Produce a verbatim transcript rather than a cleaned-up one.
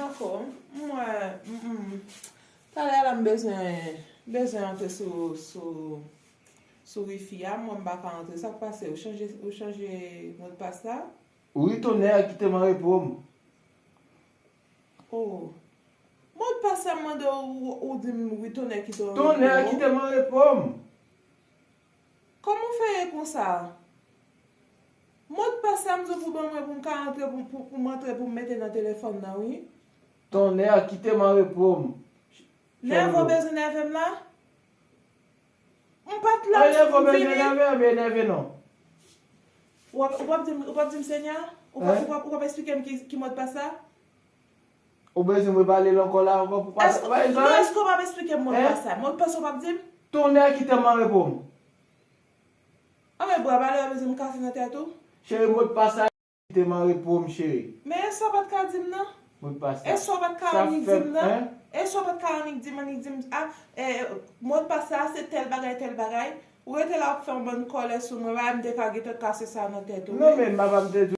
Dakò, m wè, m, m. Talè a la m bezwen, bezwen antre sou, sou, sou wifi a, m wè m pa ka antre. Sa k pase? Ou chanje, ou chanje modpas la? Wi, tonnè, kite m an repo m. Oh. Modpas la m mande w, ou, ou di m wi, tonnè, kite m an repo. Tonnè, kite m an repo m. Kòman w fè ye konsa? Modpas la m di w pou ban mwen pou m ka antre, pou, pou, pou m antre, pou m mete nan telefòn nan, wi. Tonnè, kite m an repo m. Nève w bezwen nève m la? M pa t la pou m vini. Nève w bezwen nève, m enève non. W ap, w ap di m, w ap di m Senya? Ou p ap, ou p ap, ou p ap eksplike m ki, ki modpas la? Ou bezwen mwen pale l ankò la ankò pou pa... Èske, non, èske w p ap eksplike m modpas la? Modpas ou p ap di m? Tonnè, kite m an repo m. Anben bra, malè bezwen m kase nan tèt ou. Cheri, modpas la, kite m an repo m, cheri. Men èske w pa t ka di m nan? Modpas la. Èske w pa t ka annik di m nan? Èske w pa t ka annik di m, annik di m, a, e, modpas la se tèl bagay, tèl bagay? Ou rete la w ap fè yon bann kòlè sou mwen, bagay m te ka gentan kase sa nan tèt ou. Non, men m pa p ap te